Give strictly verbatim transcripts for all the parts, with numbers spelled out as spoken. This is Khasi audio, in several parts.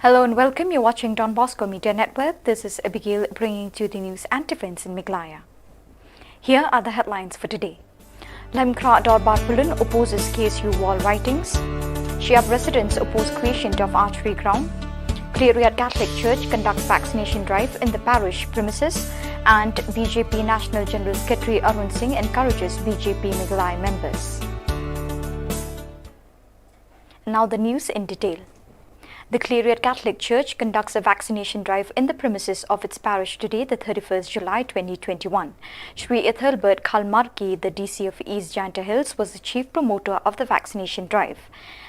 Hello and welcome. You're watching Don Bosco Media Network. This is Abigail bringing to you the news and events in Meghalaya. Here are the headlines for today. Laitumkhrah Dorbar Pyllun opposes K S U wall writings. Siap residents oppose creation of archery ground. Khliehriat Catholic Church conducts vaccination drive in the parish premises. And B J P National General Secretary Arun Singh encourages B J P Meghalaya members. Now the news in detail. The Khliehriat Catholic Church conducts a vaccination drive in the premises of its parish today, the thirty-first July twenty twenty-one. Shri Ethelbert Khalmarki, the D C of East Jaintia Hills, was the chief promoter of the vaccination drive.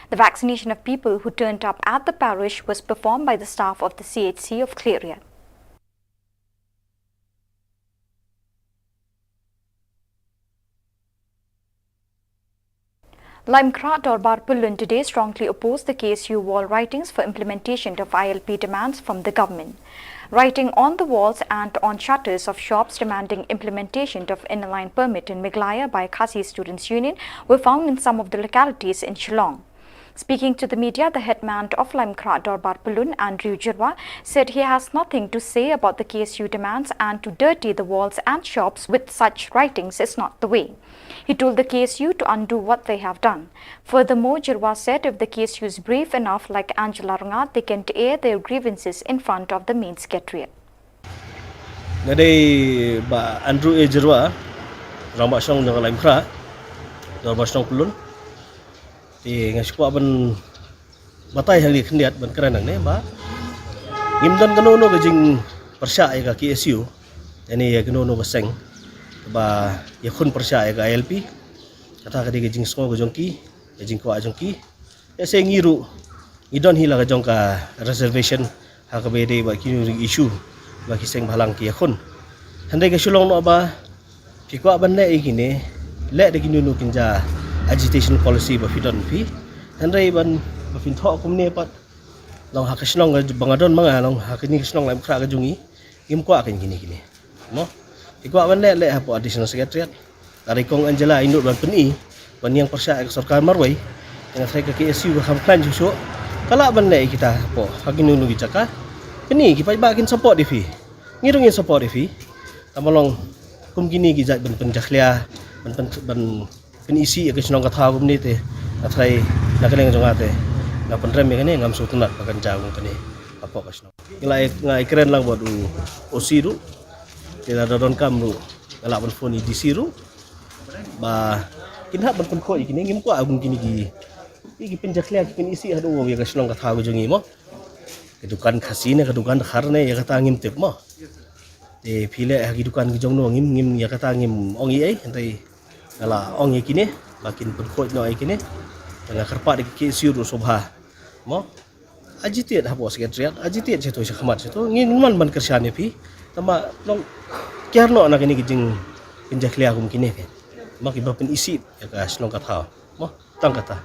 The vaccination of people who turned up at the parish was performed by the staff of the C H C of Khliehriat. Laitumkhrah Dorbar Pyllun today strongly opposed the K S U wall writings for implementation of I L P demands from the government. Writing on the walls and on shutters of shops demanding implementation of Inner Line Permit in Meghalaya by Khasi Students Union were found in some of the localities in Shillong. Speaking to the media, the headman of Laitumkhrah Dorbar Pyllun, Andrew Jyrwa, said he has nothing to say about the K S U demands and to dirty the walls and shops with such writings is not the way. He told the K S U to undo what they have done. Furthermore, Jyrwa said if the K S U is brave enough like Angela Rngat, they can air their grievances in front of the main secretariat. Nga dei Bah Andrew A Jyrwa, rangbah shnong jong ka Laitumkhrah Dorbar Shnong Pyllun. Te nga shu kwah ban batai hangne khyndiat ban kren hangne ba ngim don kano kano ka jingpyrshah ïa ka K S U, ïa kano kano ka seng ba ïakhun pyrshah ïa ka I L P. Kata ka dei ka jingsngew ka jong ki, ka jingkwah jong ki. Ïa se ngi ruh ngi don hi la ka jong ka reservation ha kaba ïadei bad kino ki issue ba ki seng bhalang ki ïakhun. Hynrei ka shu long noh ba phi kwah ban leh ïa kine, leh da kino kino kin ja agitation policy ba phi don phi. Hynrei ban ba phin thoh kumne pat long ha ka shnong ba nga don ma nga, long ha kane ka shnong Laitumkhrah ka jong ngi, ngim kwah kein kine kine. Mo? Phi kwah ban leh, leh hapoh Additional Secretariat. Lada i Kong Angela i nud ban pyni ban ïeng pyrshah ïa ka sorkar marwei, nga tharai ka K S U ka kham khlaiñ shuh shuh. Ka lah ban leh ïa kita hapoh ha kino kino ki jaka. Pyni ki paidbah kin support ïa phi. Ngi ruh ngin support ïa phi. Tangba long kum kine ki jait ban pynjakhlia, ban pyn, ban pynisih ïa ka shnong ka thaw kumne te nga tharai na ka liang jong nga te nga pynrem ïa kane, ngam sngewtynnat ba kan jaw kum kane hapoh ka shnong. Nga la, nga ïakren lang bad u O C ruh. Te lada donkam ruh nga lah ban phone ïa i D C ruh ba kin hap ban pynkhuid ïa kine, ngim kwah kum kine ki, ki pynjakhlia, ki pynisih haduh ïa ka shnong ka thaw ka jong ngi mo. Ka dukan Khasi ne ka dukan Dkhar ne ïa kata ngim tip mo. Te phi leh ha ki dukan ki jong no ngim, ngim ïa kata ngim ong ei ei, hynrei nga la ong ïa kine ba kin pynkhuid noh ïa kine. Te nga kyrpad ïa ka K S U ruh sngewbha mo. Agitate hapoh Secretariat, agitate shato sha khmat shato, ngin ym man ban kyrshan ïa phi. Tangba long kiar noh na kine ki jingpynjakhlia kum kine ke. Ma kiba pynisih ïa ka shnong ka thaw mo. Tang kata.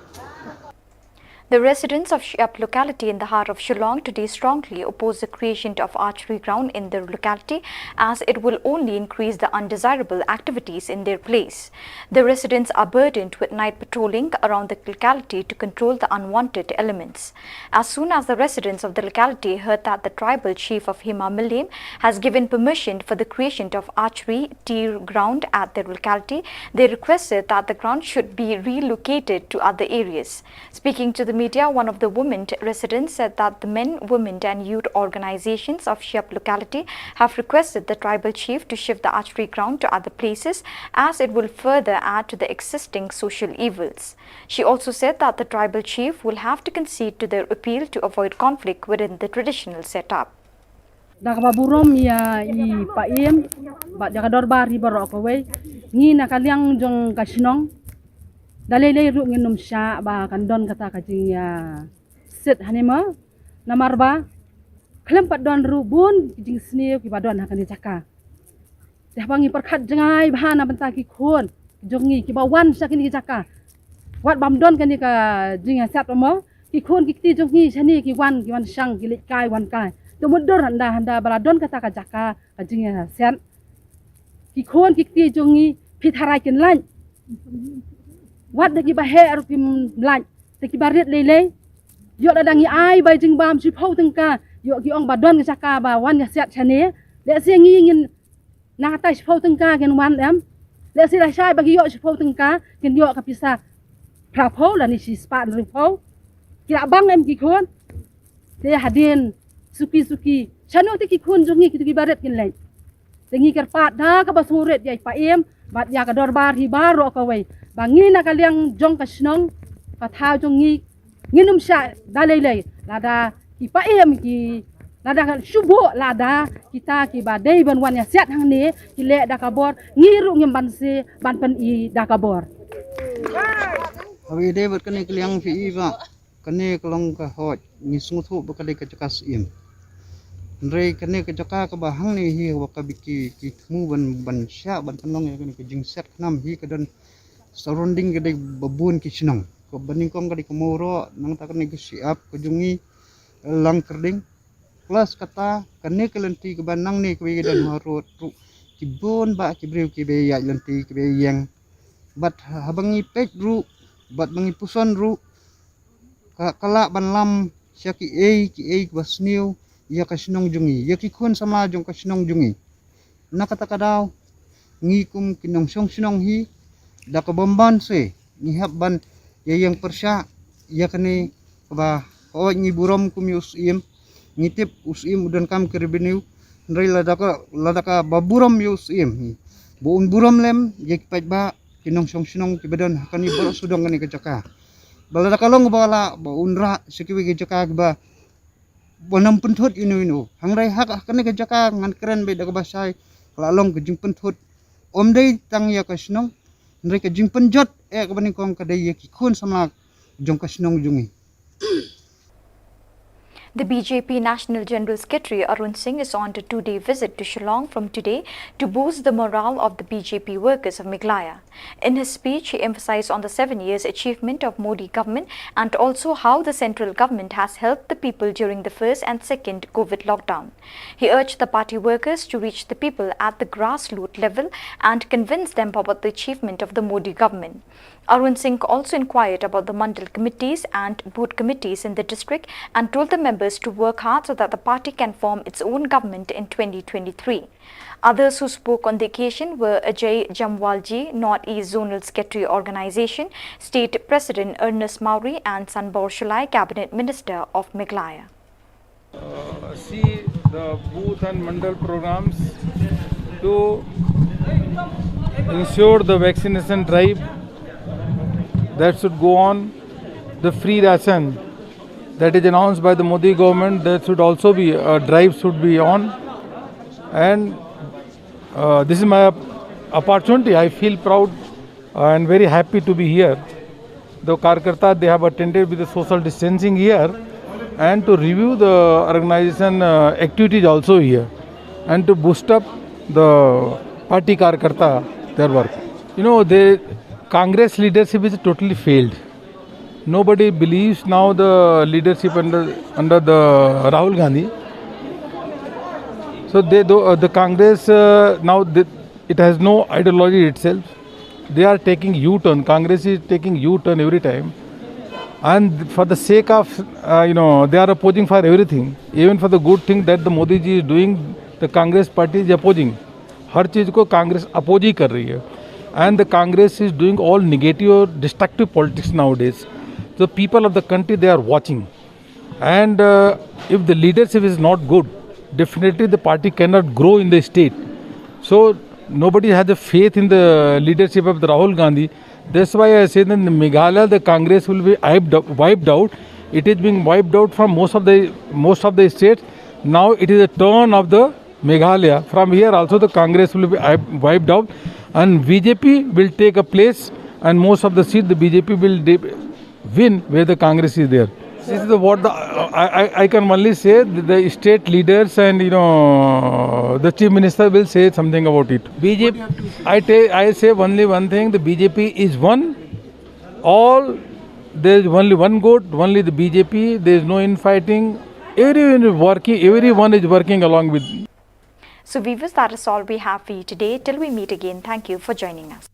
The residents of Shiap locality in the heart of Shillong today strongly oppose the creation of archery ground in their locality, as it will only increase the undesirable activities in their place. The residents are burdened with night patrolling around the locality to control the unwanted elements. As soon as the residents of the locality heard that the tribal chief of Hima Mylliem has given permission for the creation of archery tir ground at their locality, they requested that the ground should be relocated to other areas. Speaking to the media, one of the women t-, residents said that the men, women and youth organizations of Shiap locality have requested the tribal chief to shift the archery ground to other places, as it will further add to the existing social evils. She also said that the tribal chief will have to concede to their appeal to avoid conflict within the traditional setup. Da kaba burom ïa i Pa Im bad ïa ka dorbar hi baroh kawei, ngi na ka liang jong ka shnong da lei lei ruh ngin ym shah ba kan don kata ka jingïasit hangne mo. Namar ba khlem pat don ruh bun ki jingsniew kiba don ha kane jaka. Te haba ngi pyrkhat jngai bha na bynta ki khun jong ngi kiba wan sha kine ki jaka, wat bym don kane ka jingïaset mo. Ki khun ki kti jong ngi shane ki wan, ki wan shang, ki leit kai wan kai. Te mutdur hynda, hynda ba la don kata ka jaka ka jingïaset, ki khun ki kti jong ngi phi tharai kin lait. Wat da kiba heh ruh kim lait. Te kiba rit lei lei Ïoh lada ngi ai bai jingbam shiphew tyngka, ïoh ki ong ba don ka jaka ba wan ïa siat shane. Lehse ngi ngin na kata shiphew tyngka ngin wan em. Lehse lashai ba ki ïoh shiphew tyngka, kin ïoh ka pisa phraphew lane shispah hynriewphew. Ki la bang em ki khun. Te hadien suki suki, shano te ki khun jong ngi kito kiba rit kin leit. Te ngi kyrpad da kaba sngewrit ïa i Paiem bad ïa ka dorbar hi baroh kawei, ba ngi na ka liang jong ka shnong, ka thaw jong ngi, ngin ym shah da lei lei. Lada ki Paiem ki, lada ka shu buh, lada kita kiba dei ban wan ïa siat hangne ki leh da ka bor, ngi ruh ngim banse ban pyni da ka bor. Haba ïadei bad kane ka liang phi i ba kane ka long ka hoi, ngi sngewthuh ba ka dei ka jaka syiem. Hynrei kane ka jaka kaba hangne hi, ba ka biki ki thmu ban, ban shah ban pynlong ïa kane ka jingsiat khnam hi, ka don surrounding ka dei ba bun ki shnong. Kaba nyngkong ka dei ka Mawroh, nangta kane ka Shyiap, ka jong ngi Langkyrding. Plus kata, kane ka lynti kaba nangne kaba ïadon ha road ruh, ki bun ba ki briew kiba ïaid lynti, kiba ïeng. Bad haba ngi peit ruh, bad ba ngi puson ruh, ka, ka lah ban lam sha kiei kiei kiba sniew ïa ka shnong jong ngi, ïa ki khun samla jong ka shnong jong ngi. Na kata ka daw, ngi kum ki nongshong shnong hi, da ka bymman se ngi hap ban ïa ïeng pyrshah ïa kane kaba, hooid, ngi burom kum ïa u syiem. Ngi tip u syiem u donkam ki revenue. Hynrei lada ka, lada kaba burom ïa u syiem hi, ba un burom lem ïa ki paidbah, ki nongshong shnong kiba don ha kane baroh sawdong kane ka jaka. Ba lada ka long ba lah ba un rah sha kiwei ki jaka kiba, ba nym pynthut ïano ïano. Hynrei ha kane ka jaka ngan kren beit da kaba shai, ka la long ka jingpynthut ym dei tang ïa ka shnong, hynrei ka jingpynjot eh kaba nyngkong ka dei ïa ki khun samla jong ka shnong jong ngi. The B J P National General Secretary Arun Singh is on a two-day visit to Shillong from today to boost the morale of the B J P workers of Meghalaya. In his speech, he emphasized on the seven years achievement of Modi government and also how the central government has helped the people during the first and second COVID lockdown. He urged the party workers to reach the people at the grassroots level and convince them about the achievement of the Modi government. Arun Singh also inquired about the mandal committees and booth committees in the district and told the members to work hard so that the party can form its own government in twenty twenty-three. Others who spoke on the occasion were Ajay Jamwalji, Northeast Zonal Secretary Organization, State President Ernest Mawrie, and Sanbor Shullai, Cabinet Minister of Meghalaya. Uh, see the booth and mandal programs to ensure the vaccination drive that should go on, the free ration that is announced by the Modi government, that should also be, uh, drive should be on. And uh, this is my opportunity. I feel proud and very happy to be here. The karyakarta, they have attended with the social distancing here and to review the organization uh, activities also here and to boost up the party karyakarta, their work. You know, the Congress leadership is totally failed. Nobody believes now the leadership under, under the Rahul Gandhi. So they do, uh, the Congress uh, now they, it has no ideology itself. They are taking U-turn. Congress is taking U-turn every time. And for the sake of, uh, you know, they are opposing for everything. Even for the good thing that the Modi ji is doing, the Congress party is opposing. हर चीज़ को कांग्रेस अपोज ही कर रही है. And the Congress is doing all negative और destructive politics nowadays. The people of the country, they are watching. And uh, if the leadership is not good, definitely the party cannot grow in the state. So nobody has a faith in the leadership of the Rahul Gandhi. That's why I say that in Meghalaya the Congress will be wiped, wiped out. It is being wiped out from most of the most of the states. Now it is a turn of the Meghalaya. From here also the Congress will be wiped out, and B J P will take a place, and most of the seat the B J P will win where the Congress is there. This is the, what the, I, I, I can only say the, the state leaders and, you know, the chief minister will say something about it. B J P, I, ta- I say only one thing, the B J P is one. All, there is only one good, only the B J P. There is no infighting. Everyone is working, everyone is working along with. So viewers, that is all we have for you today. Till we meet again, thank you for joining us.